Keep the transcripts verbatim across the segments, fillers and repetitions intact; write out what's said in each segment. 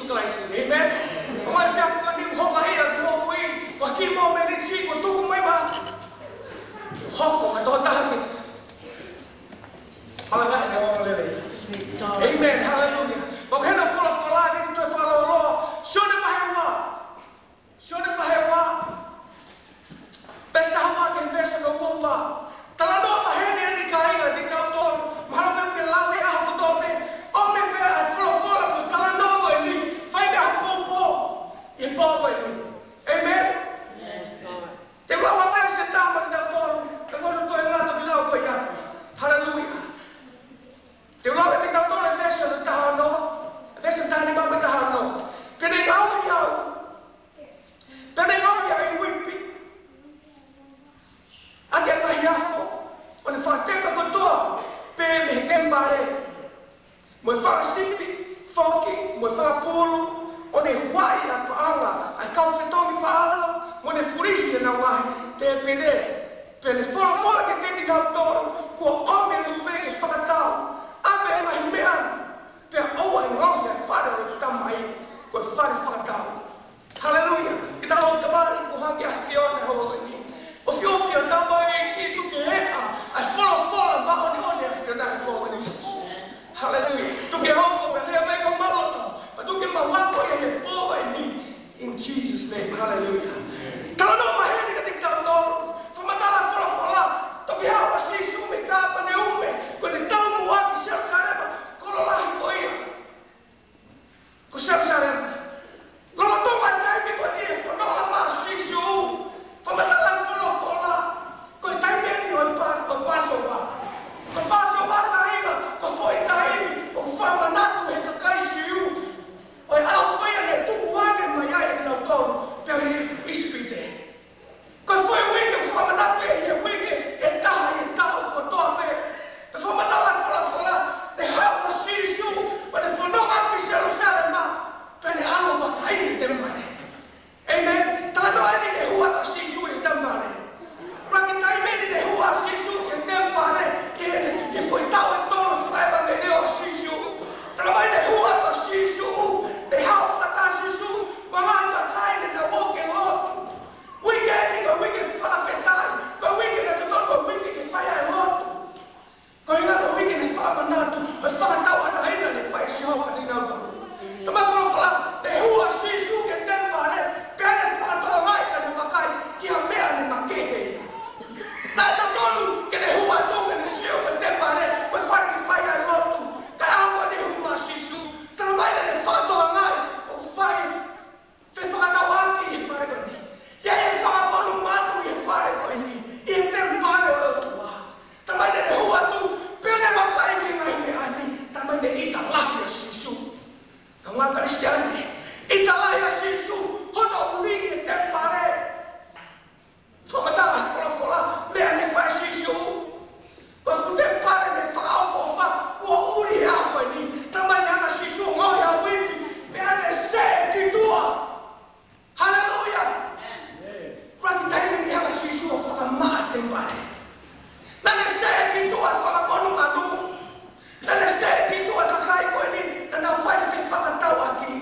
Christ. Amen. ʻOku ʻi ai e efiafi ko eni ʻoku hoko mai ʻa e moʻui, ʻoku ʻi ai e momeniti kuo tuku mai maʻa. Hoko mai tō taha ni. Malanga ʻene ongoongolelei. Amen. Hallelujah. Pea ko ʻene folofola ni, toe fakalōloa. Sione vahe ua. Sione vahe ua. Veesi taha ua ki he veesi hono ua ua. Talanoa mai heni ʻeni kāinga, kiate kitautolu. Mahalo pē ʻoku ke lau he ʻaho kotoa pē. ʻOmi pē ʻa e folofola ʻoku talanoa mai ʻeni. Fai meʻa poupou ʻi he pō ko eni. Amen? Yes, Lord. Te u lau ʻa e veesi ʻe taha maʻa kitautolu. Pea ko hono toe ngata pē lau ko ia. Hallelujah. Te u lau ʻe kitautolu e veesi hono taha ono. Veesi taha nima mo e taha ono. Pea ne ngaohi au. Pea ne ngaohi au ʻi he uipi ʻaki ʻa e ngaahi afo, ʻo ne fakateka kotoa pē mei he temipale, mo e fakasipi foki, mo e fakapulu, ʻo ne huaʻi ʻa e paʻanga ʻa e kau fetongi Paalo, mo ne fulihi ʻenau ngaahi tēpile. Pea ne folofola kiate kinautolu, kuo ʻomi e lupe ke fakatau ʻa e ngaahi meʻa ni, pea ʻoua ʻe ngaohi ʻa e fale ʻo e Tamai ko e fale fakatau. Haleluia. Kiate kitautolu, Tamai, ko e hangē ʻa e ʻAfiona he ʻaho ni. ʻOku fiefia, Tamai, ke tuku ke ʻeʻa ʻa e folofola māʻoniʻoni ʻa e ʻAfiona he ʻaho ni. Haleluia. Tuku ke hoko pē lea mai ki homau loto. Pea tuku ke mau ako ia he pō ko eni. In Jesus' name. Haleluia. Talanoa mai heni kiate kitautolu. Fakamatala e folofola. Toki haʻu ʻa Sīsū mei he kāpane ume. Ko ʻene taumuʻa ki Selusalema. Kolo lahi ko ia. Ko Selusalema. Lolotonga e taimi ko eni ʻe fononga mai ai ʻa Sīsū. Fakamatala e folofola. Ko e taimi eni ʻo e Pas-, ʻo e Passover. Ko e Passover taimi, ko e foʻi taimi ʻoku fakamanatu ʻe he kakai Siu ʻo e ʻaho ko ia ne tukuange mai ai kinautolu pea mei ʻIsipite. Ko e foʻi uike ʻoku fakamanatu ia ʻi he uike ʻe taha ʻi he taʻu kotoa pē. Pea fakamatala e folofola, ne haʻu ʻa Sīsū, pea ne fononga ki Selusalema, pea ne ʻalu ʻo vakai he temipale. Amen. Talanoa eni ki he hū atu ʻa Sīsū ʻi he temipale. Ua ki he taimi eni ne hū ʻa Sīsū ki he temipale, ki he, ki he foʻi taʻu ʻe tolu fakaʻevangeliō ʻa Sīsū. Talamai ne hū atu ʻa Sīsū, ne haʻu fakataha ʻa Sīsū mo e ngaahi kakai ne nau ō ke lotu. Uike eni ko e uike fakafetaʻi, ko e uike naʻe totonu ko e uike ke fai ai e lotu. Ko e ʻuhinga ko e uike ne fakamanatu, ʻo e fakatauʻatāina ne fai ʻe Sihova kiate kinautolu. Talamai e folofola, ne hū ʻa Sīsū ki he temipale, pea ne fakatokangaʻi, pea ne vakai ki ha meʻa ne makehe. Naʻe totonu ke ne hū atu ke ne sio ki he temipale, ko e fale ke fai ai e lotu. Ka ko e ʻaho ne hū mai ai ʻa Sīsū, talamai naʻa ne fakatokangaʻi ʻoku fai fefakatauʻaki ʻi he fale ko eni. ʻI ai e fakamonū mātuʻaki ʻi he fale ko eni, ʻi he temipale ʻo e ʻOtua. Talamai naʻa ne hū atu, pea ne vakai ki he ngaahi meʻa ni, talamai ne ʻita lahi ʻa Sīsū. Kāinga Kalisitiane, ʻita lahi ʻa Sīsū, hono ʻuli ʻi he temipale. Fakamatala e folofola, meʻa ne fai ʻe Sīsū. Ko e fuʻu temipale ne fakaʻofoʻofa, kuo ʻuli he ʻaho ko eni. Talamai naʻe hanga ʻe Sīsū ʻo ngaohi ha uipi, pea ne seʻe ki tuʻa. Haleluia. Ua ki he taimi ne hanga ʻe Sīsū ʻo fakamaʻa e temipale. Naʻa ne seʻe ki tuʻa e fanga monumanu. Naʻa ne seʻe ki tuʻa e kakai ko eni, naʻa nau fai fefakatauʻaki.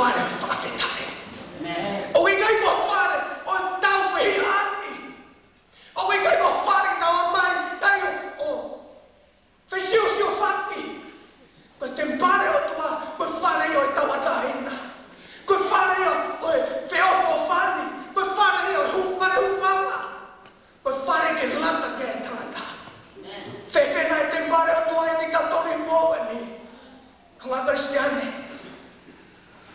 Fale fakafetaʻi. ʻOku ʻikai ko e fale ʻo e tau fehiʻa ʻaki. ʻOku ʻikai ko e fale ke tau ō mai ai ʻo, ʻo fesiosiofaki. Ko e temipale ʻo e ʻOtua, ko e fale ia ʻo e tauʻatāina. Ko e fale ia ʻo e feʻofoʻofani. Ko e fale ia ʻo e hū, fale hūfanga. Ko e fale ke lata ki ai e tangata. Fēfē nai e temipale ʻo e ʻOtua ʻiate kitautolu he pō ni? Kāinga Kalisitiane,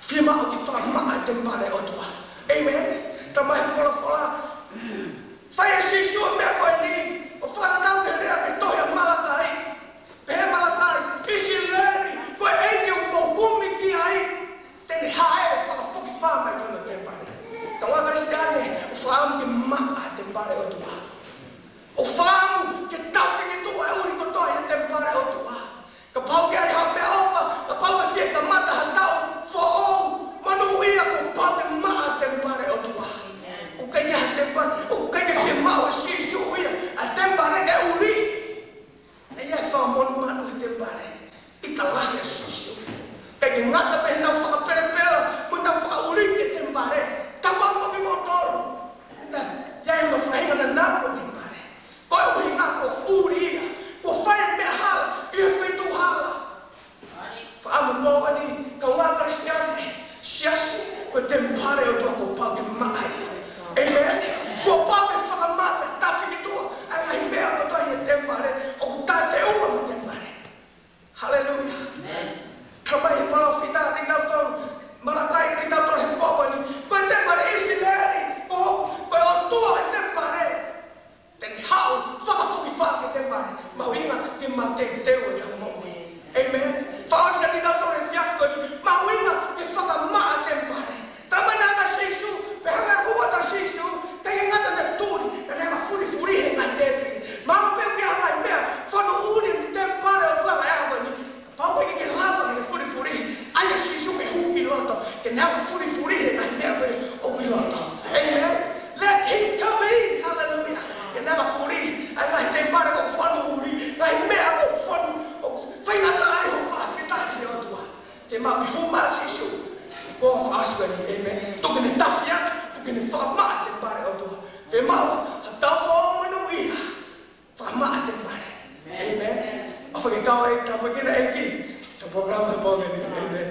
fiemaʻu ke fakamaʻa e temipale ʻo e ʻOtua. ʻĒmeni. Talamai ʻe he folofola, fai ʻe Sīsū e meʻa ko eni, ʻo fakatatau ki he lea mei he tohi ʻa Malakai. Pehē ʻe Malakai, ʻIsileli, ko e ʻEiki ʻoku mou kumi ki ai, te ne haʻu ʻo fakafokifā mai ki hono temipale. Kāinga Kalisitiane, ʻoku fiemaʻu ke maʻa e temipale ʻo e ʻOtua. ʻOku fiemaʻu ke tafi ki tuʻa e ʻuli kotoa ʻi he temipale ʻo e ʻOtua. Kapau ʻoku ʻi ai ha meʻaʻofa, kapau ʻe fie kamata ha taʻu foʻou, monūʻia, kuo pau ke maʻa e temipale ʻo e ʻOtua. ʻOku ʻikai ha temipale, ʻoku ʻikai ke fiemaʻu ʻe Sīsū ia ʻa e temipale ke ʻuli. ʻE ʻi ai e fakamonūʻia he temipale, ʻi he tala ʻa Sīsū. ʻIkai ke ngata pē heʻetau fakapelepela mo ʻetau fakaʻuli ki he temipale, tau ʻaupito kimoutolu. Naʻe ʻi ai e faʻahinga naʻa nau temipale. Ko e ʻuhinga ko e ʻuli ia, ko e fai e meʻa hala ʻi he feituʻu hala. Fakaʻamu pō ni, kāinga Kalisitiane, siasi, ko e temipale ʻo e ʻOtua kuo pau ke maʻa ia. ʻĒmeni. Kuo pau ke fakamaʻa, tafi ki tuʻa ʻa e ngaahi meʻa kotoa ʻi he temipale ʻoku taʻefeʻunga mo e temipale. Haleluia. Talamai ʻe he palōfita kiate kitautolu, Malakai, kiate kitautolu he pō ni, ko e temipale ʻIsileli, ko, ko e ʻOtua he temipale. Te ne haʻu ʻo fakafokifā ki he temipale, mahuʻinga ke mateuteu ʻetau moʻui. ʻĒmeni. Fakaʻosi kiate kitautolu he efiafi ko eni, mahuʻinga ke fakamaʻa e temipale. Talamai naʻe ʻi ai ʻa Sīsū, pea hanga ʻe he huafa ʻo Sīsū, ʻikai ke ngata naʻe tuli, ka naʻe hanga ʻo fulifuli he ngaahi tēpile. Mahalo pē ʻoku ʻi ai ha ngaahi meʻa, fonu ʻuli he temipale ʻo e ʻOtua he ʻaho ni. Kapau ʻoku ʻikai ke lava ke ne fulifuli, ʻai ʻa Sīsū ke hū ki loto, ke ne hanga ʻo fulifuli e ngaahi meʻa ko ē ʻoku ʻi loto. ʻĒmeni. Let him come in. Hallelujah. Ke ne hanga ʻo fuli ʻa e ngaahi temipale ʻoku fonu ʻuli, ngaahi meʻa ʻoku fonu, ʻoku faingataʻa ai hoʻo fakafetaʻi ki he ʻOtua. Ke maʻu ke hū mai ʻa Sīsū, ko e fakaʻosi ko eni. ʻĒmeni. Tuku ke ne tafi atu, tuku ke ne fakamaʻa e temipale ʻo e ʻOtua. Ke maʻu ha taʻu foʻou monūʻia. Fakamaʻa e temipale. ʻĒmeni. ʻOfa ke kau ai, tāpuekina ʻe he ʻEiki ʻetau polokalama he pō ni. ʻĒmeni.